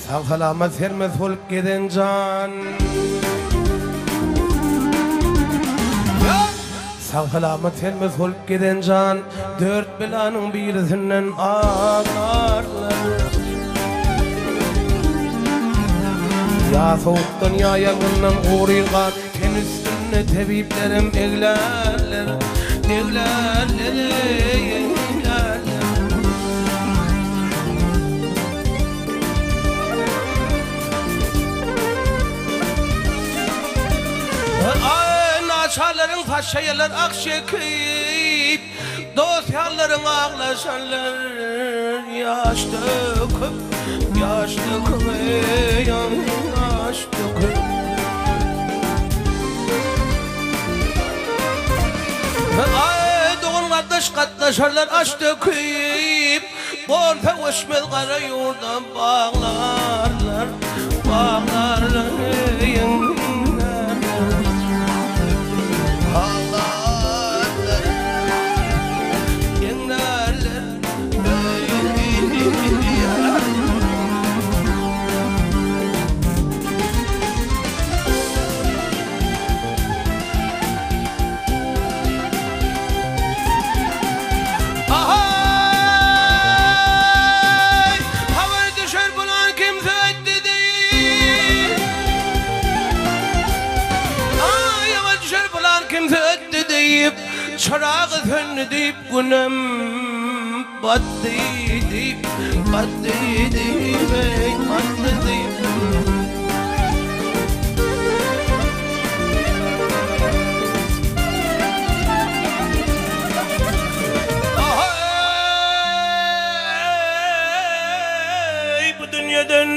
Sag-salamat sermes bolup gezen jan. Sag-salamat sermes bolup gezen jan, Dört belanyň birisinden aglarlar. Ýa sowukdan, ýa ýangyndan gury gan, Ten üstünde tebiplerem eglärler, Eglärler, eý, eglärler. Aý, naçarlaryň paşşaýalar ah çekip, Dost-ýarlaryň aglaşarlar ýaş döküp, Ýaş döküp, eý, ýaş döküp. Aý, dogan-gardaş gatnaşarlar aş döküp, Gol söweşmez gara ýurda baglarlar, Baglarlar, ýeňlerler. Baglarlar, ýeňlerler. Ahaý! Habar düşer bulan kimse ötdi diýip. Aý, habar düşer bulan kimse ötdi diýip. Çyragy söndi diýip, günem batdy diýip, batdy diýip, eý, batdy diýip. Ahaý, bu dünýeden,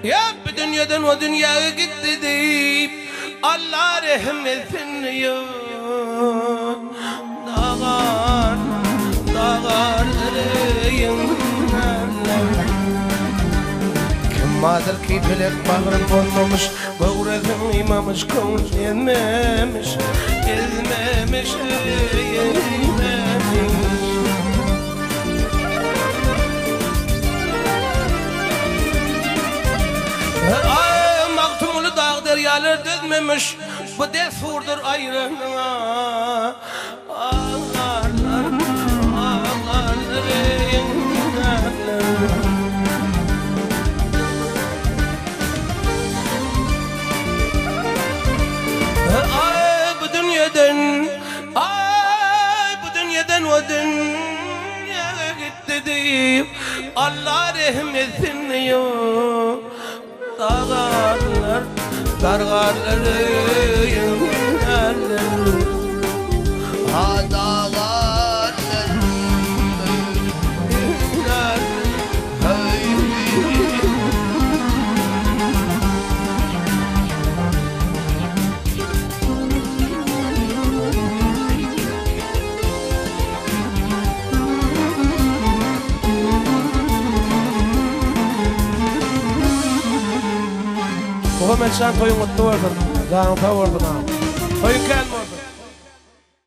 ýa bu dünýeden o dünýäge gitdi diýip, Alla rehim etsin diýip, dagar, dagar Kim bardyr ki pelek bagryn bozmamyş, Göwresin gyýmamyş, köňül ezmemiş, Ezmemiş, eý, ezmemiş. Aý, Magtymguly dag-derýalar düzmemiş, Bu dessurdyr aýranyňa. Aglarlar, aglarlar, eý, aglarlar. Aý bu dünýeden, aý bu dünýeden o dünýä gitdi diýip, Alla rehim etsin diýip, dagarlar, dargarlar öýüňlerden. Ha dagarlar öýüňlerden. Muhammetjan toýuň gutly bolsun. Janyň sag bolsun agam. Toýuň kän bolsun.